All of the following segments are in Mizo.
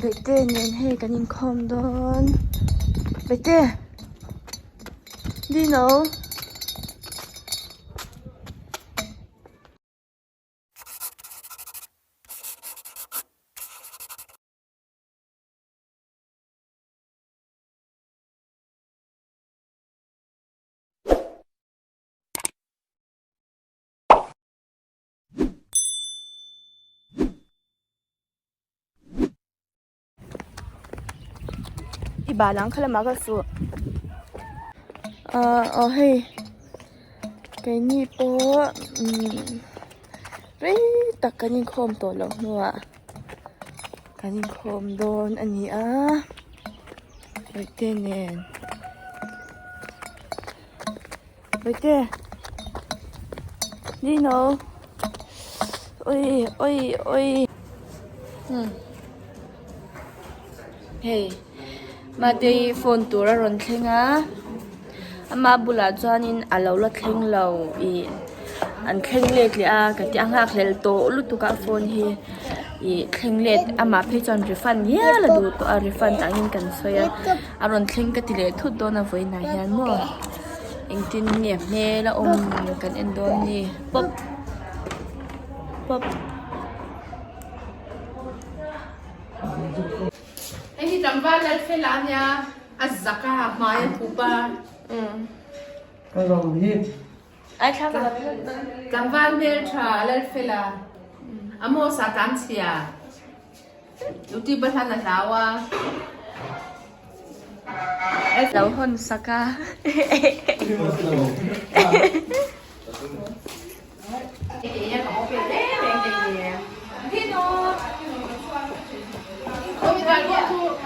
Bawihte nen hei kan inkhawm dawn Bawihte Dino. I bal ang kha lamah ka suh ah aw hei keini pawh umm rei tak kan inkhawm tawh loh hnuah kan inkhawm dawn a ni a bawihte nen bawihte Dino ui ui ui umm hei Matei phone tur a rawn thleng a ama bulah chuanin a lo la thleng lo ih an thleng let leh a ka ti a nghakhlel tawh lutuk a phone hi ih thleng let amah phei chuan refund hial a duh tawh a refund angin kan sawi a a rawn thleng ka ti leh thut dawn a vawiinah hian maw engtin nge hmel a awm kan en dawn ni pawp pawp. Hei hi tlangval lal fel a nia a zak a hmai a hup a. Tlangval hmel tha lal fel a a maw sa tlan chhia duty ba hlan a hlau a. Lo hawn sak a.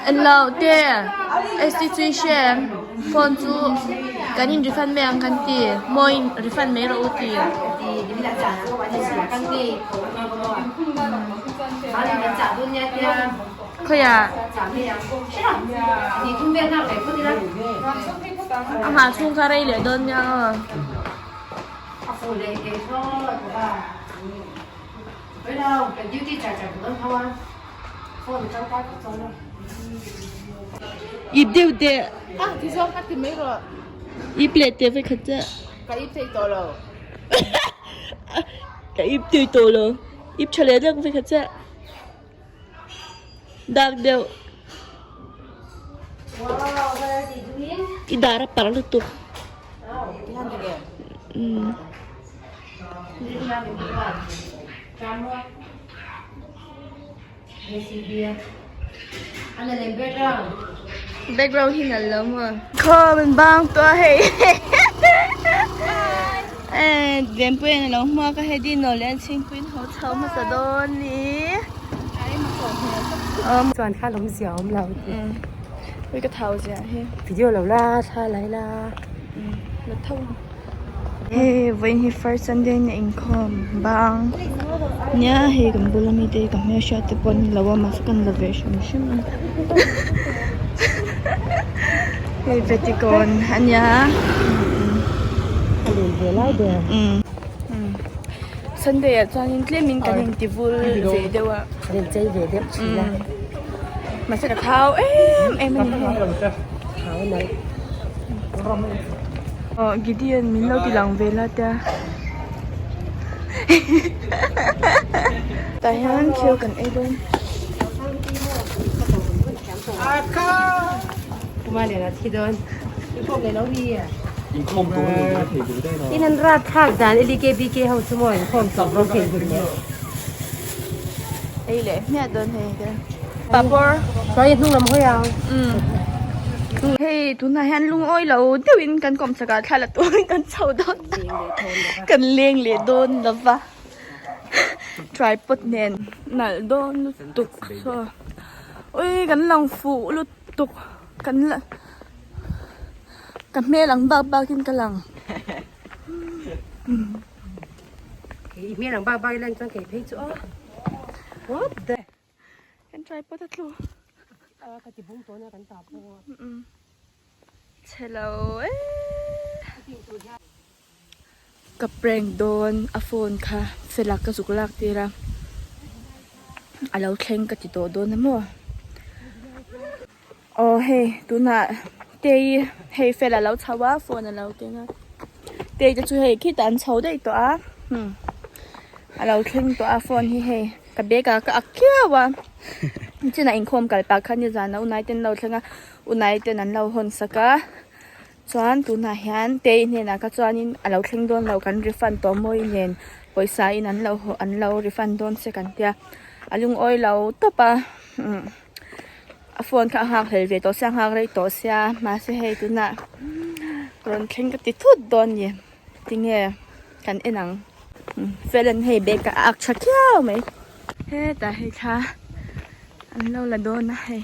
Englo te institution phone chu kan in refund mai ang kan ti mawi in refund mai rawh u ti. Khawiah a nghah chhung kha rei leh dawn nia aw. A fu leh thei thlawt bawk a. Oi lo, kan duty char char dawn tho a. Phone a tangkai khawp chuan lo. Ip deuh teh. Ah, ti zawng ka ti mai rawh. Ip leh teh vek khat che. Ka ip thei tawh lo. Ka ip thei tawh lo. Ip tha leh deuh vek khat che. Dak deuh. I dar a par lutuk. Background hi nalh lo maw. Khaw min bang tawh a hei. Lianpuiin a lo hmuak a hei Dino leh an chhingpuiin ho chho hmasa dawn ni. Chuan kha lawm zia awm lo. Ui ka thau zia hi. Video lo la thla lai la. La tho. Hei vawiin hi first Sunday na inkhawm bang nia hei kan bula mite hi ka hmelhriat te pawh an ni lo a mahse kan la ve hrim hrim a hei Vatican a nia. A len ve lai ber. Sunday ah chuanin tlemin kan inti vul ve deuh a. Kan inchei ve deuh thin a. Mahse ka thau em em a ni hei. Thau nalh. Aw Gideon min lo ti lang ve la tia. Tah hian thil kan ei dawn. Kuma leh thi dawn. Inkhawm leh lo mi. Inkhawm tur a ni mai thei duh daih lo. In an rat thlak dan LKBK ho chu maw inkhawm tur rawng thei duh leh. Ei leh hmiah dawn hei te. Papawr. Chuan i hnung lam hawi ang. Hei tunah hian lungawi lo deuhin kan kawm chakah thla la turin kan chho dawn a. Kan leng leh dawn lova. Tripod nen nalh dawn lutuk chaw. Ui kan lang fuh lutuk kan la ka hmel ang bak bak in ka lang. I hmel ang bak bak in lan chuan kei phei chu aw. What the. Kan tripod a tlu. A ka ti bung tawh nia kan tah pawh. Chhelo e. Ka prank dawn a phone kha fela ka zuk lak tir a a lo thleng ka ti tawh dawn a maw. Aw hei tunah tei hei fel a lo chho a phone a lo keng a tei te chu hei khitah an chho daih tawh a hmm a lo thleng tawh a phone hi hei ka bag ah ka ak khiau a chinah inkhawm kal pah khan nizan ah unai te an lo thleng a unai ten an lo hawn sak a chuan tunah hian tei hnenah kha chuanin a lo thleng dawn lo kan refund tawh mawi nen pawisa in an lo haw an lo refund dawn che kan tia a lungawi lo tawp a umm. A phone kha a nghak hlel ve tawh sia a nghak rei tawh sia mahse hei tunah rawn thleng ka ti thut dawn a ni tinge kan en ang Fela'n hei bag a ak tha khiau mai hetah hei thla an lo la dawn a hei.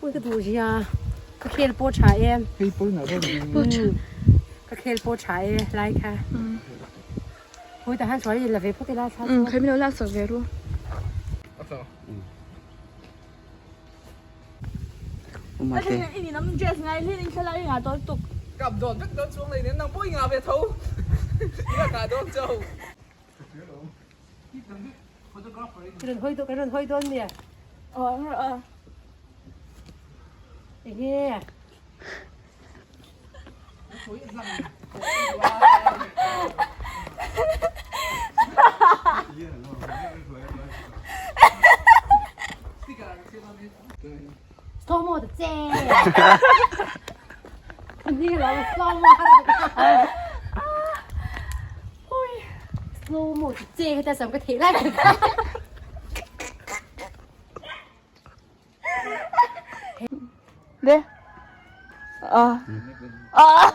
Ui ka duh zia ka khel pawh tha em ka khel pawh tha e lai kha ui tah hian chuan in la ve phawt ila thla chu Khawi min lo lak sak ve ru. Kap dawn vek dawn chuang lei nen nang pawh i ngah ve tho i la ngah dawn cho. Rawn hawi dawn kan rawn hawi dawn nia. Enge. Slow mo ta che. Ni lo slow mo. Slow mo ta che ta sam ka thei lai. De. Ah. Ah.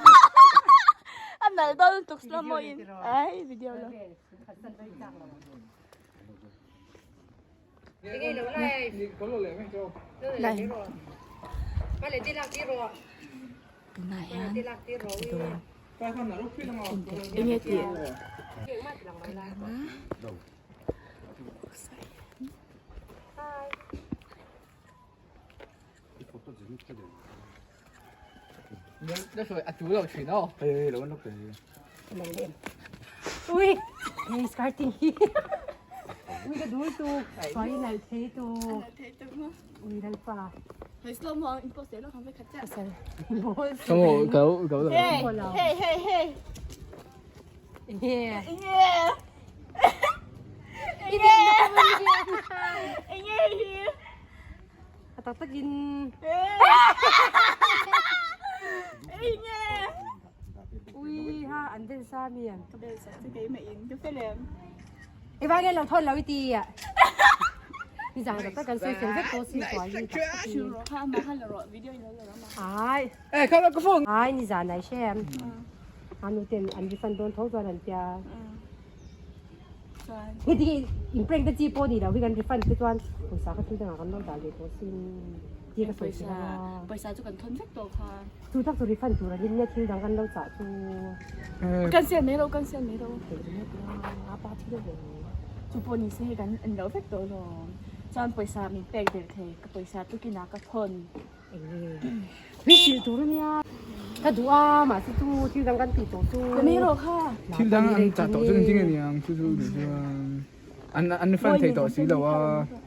A nal dawn lutuk slow mo in. Ai video lo. Tunah hian ka ti dawn. Enge tih? Ka lam a. Ui, hei skirting hi. Ui ka dul tu, soi nal thei tu. Ui lalpa. Hei slow mo in post lo kan ve khat cha. Go go go. Hey hey hey hey. Yeah. Yeah. Enge hi. A tak takin. Enge. Ui ha an vel sa mi an. Ka bel sa che kei ma in ka fel em. I va nge lo thon lo i ti a. Ni zang tak tak kan sawi fel vek tawh si sual hi tak tak in. Kha ma kha la rawh video in lo la rawh ma. Ai. Eh kha la ka phone. Ai ni zan ai hre em. Anu ten an refund dawn tho chuan an tia. Heti hi in prank te chi pawh ni lo hi kan refund te chuan pawisa kha thil dangah kan lo dah leh tawh sin tih ka sawi thei a. Pawisa chu kan thawn vek tawh kha. Chu tak chu refund tur an in nia thil dang kan lo chah chu. Kan siam mai lo kan siam mai lo. A pa thil a ve. Chu pawh ni se hei kan en lo vek tawh alawm. Chuan pawisa min pek der thei ka pawisa tukin ah ka thawn. Ri hrilh tur ania ka duh a mahse chu thil dang kan tih tawh chu Ka rawh kha. Thil dang an chah tawh chu engtin nge niang chu chu ni chuan an an fan thei tawh si lo a.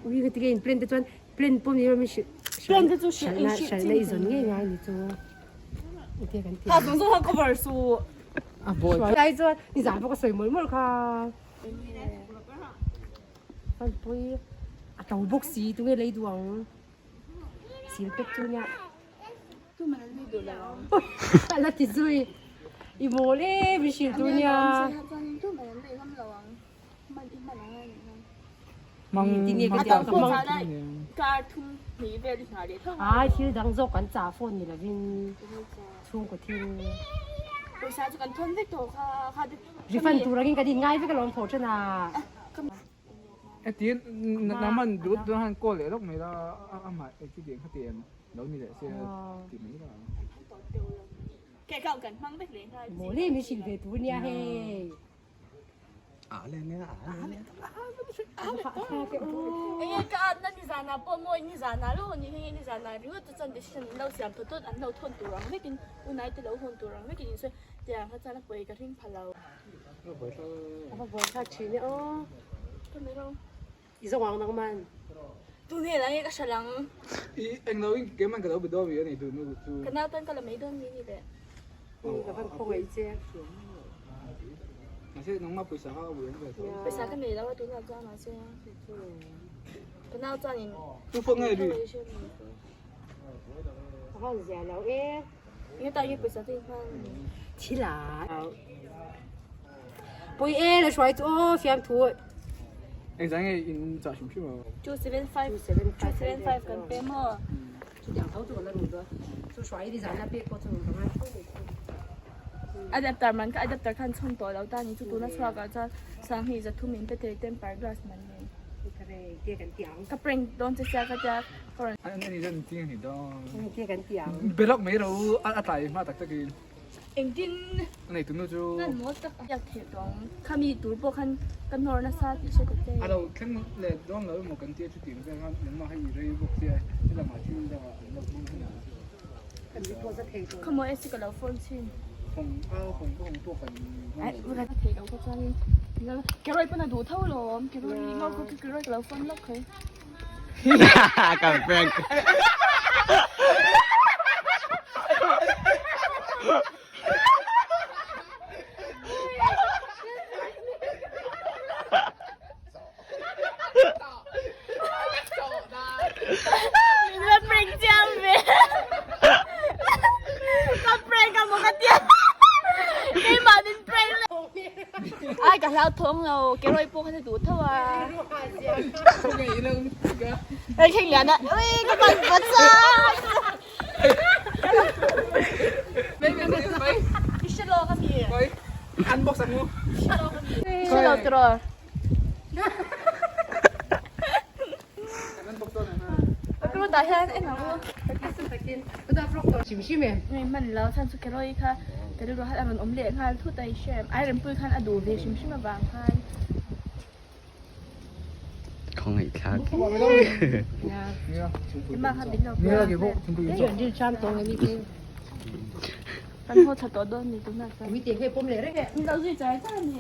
Ui ka ti in plan te chuan plan pawh ni rawh hrilh Plan te chu hrilh in hrilh hrilh na i zawn ngei ngai ni chu engtin kan ti Ha zawng zawng kha cover su. A bawi. Lai chuan ni zan pawh ka sawi mawlh mawlh kha. Fanpui a to bawk si tunge lei duh ang. Sil pek chu nia. Tu man an lei duh lo ang. A la ti zui. I mawl em i hrilh tur nia. Tu man an lei ngam lo ang. Man i hman ang a ni ngam. Mang Tinge ka ti ang ka mang. Kar thum hnih vel i nghah leh tho. Ai thil dang zawk kan chah phone ni lovin chhungkaw thil. Pawisa chu kan thawn vek tawh kha kha. Refund tur angin kan inngai vek alawm thaw ṭhen a. Heti naman duh duh han call leh lawk mai la amah engti kha ti em lo ni leh se ti mai la. Mawle min hrilh ve tur nia hei. Enge ka atna nizanah pawh mawi nizanah lo ni hei nizanah ringawt chu chuan decision an lo siam thawt thawt an lo thawn tur ang vekin unai te lo hawn tur ang vekin insawi tiang kha chuan a pawi ka ring pha lo. A va buai thlak thin e aw. I zawng ang nang man. Tu nge la nge ka hre lang. I englo in keimah ka lo be dawn mi a nei duh nu chu. Ka nau tan ka la mai dawn mi ni le. Ka van khawngaih che. Mahse nangmah pawisa kha a buai ang ve tho. Pawisa ka nei lo a tunah chuan mahse ka nau chuan in. Tu phone nge ri. Ka van zia lo e. Nge ta nge pawisa te in hman. Thil a. Pui e la hruai chu aw fiamthu. Engzah nge in chah hrim hrim a? 275 275 kan pe maw? Chutiang tho chu kan la ru dawn. Chu hruai ni zan a pek pawh chu ka ngai tho mai chu. Adapter man kha adapter khan chhun tawh lo ta ni chu tuna chhuak ah chuan sanghnih zathum in pe thei temper glass man nen. Te kan ti ang. Ka prank dawn che sia ka tia ka rawn. Ani zan ting ani dawn. Te kan ti ang. Belak mai ro a tlai hma tak takin. Engtin Nei tunu chu. Nan mawl tak a biak theih tawh ang. Khami tur pawh khan ka hnawr nasa tih hre ta che. A lo thleng leh dawn lo emaw kan tia chuti ang vel khan nangmah hei i rei bawk sia helamah thil dangah an lo hmang hun ang chu. Khawmaw AC ka lo phone chhin. Hawng a hawng ka hawng pawh kan Ai ka theih lo kha chuanin Kerawih pawn a duh tho lawm Kerawih ngau khaw khi Kerawih ka lo phone lawk khai. Kan prank. Min la prank chiang ve. Ka prank a maw ka tia. Keimah min prank le. Ai ka hlau thawng lo Kerawih pawh kha ni duh tho a. Ê khen lian a. Ui ka ban bat sa. I hre lo ka mi. Unbox ang mu. I hre lo tiraw. Ka tah hian en ang u. Ngei hman lo chhan chu Kerawih kha ka rilru khan a rawn awm leh nghal thut a i hre em. Airempui khan a duh ve hrim hrim avang khan. Khawngaihthlak. Kan haw thla tawh dawn ni tunah chuan. Min lo zui char char ani.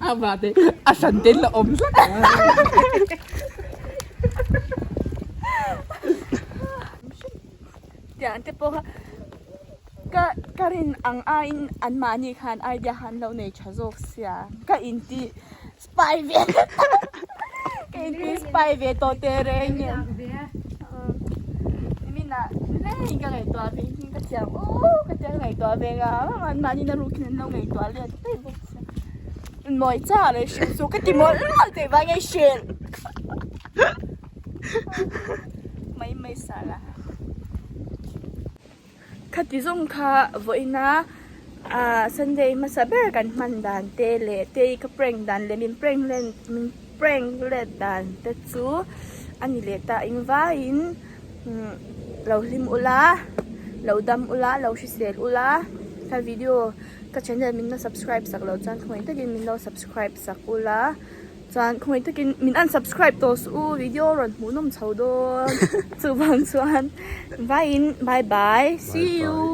A te a hran ten la awm tlat. Tiang te pawh kha ka ka rin ang aiin an mahni khan idea khan lo nei tha zawk sia ka inti spy ve ka inti spy ve tawh teh reng nen niminah reng ka ngaihtuah ve in ka thiam aw ka tia ka ngaihtuah ve nga an mahni na rukin an lo ngaihtuah let daih bawk sia mawi chak leh hrilh chu ka ti mawlh mawlh teh vang nge hrilh mai mai sala. Khati zawng kha vawiina ah Sunday hmasa ber kan hman dan te leh te ka prank dan leh min prank len min prank let dan te chu a ni leh ta engvaiin umm lo hlim ula lo dam ula lo hrisel ula ka video ka channel min la subscribe sak loh chuan khawngaih takin min lo subscribe sak ula. Chuan khawngaih takin min unsubscribe tawh suh u video rawn hmuh nawm chho dawn chuvang chuan vaiin bye bye see you.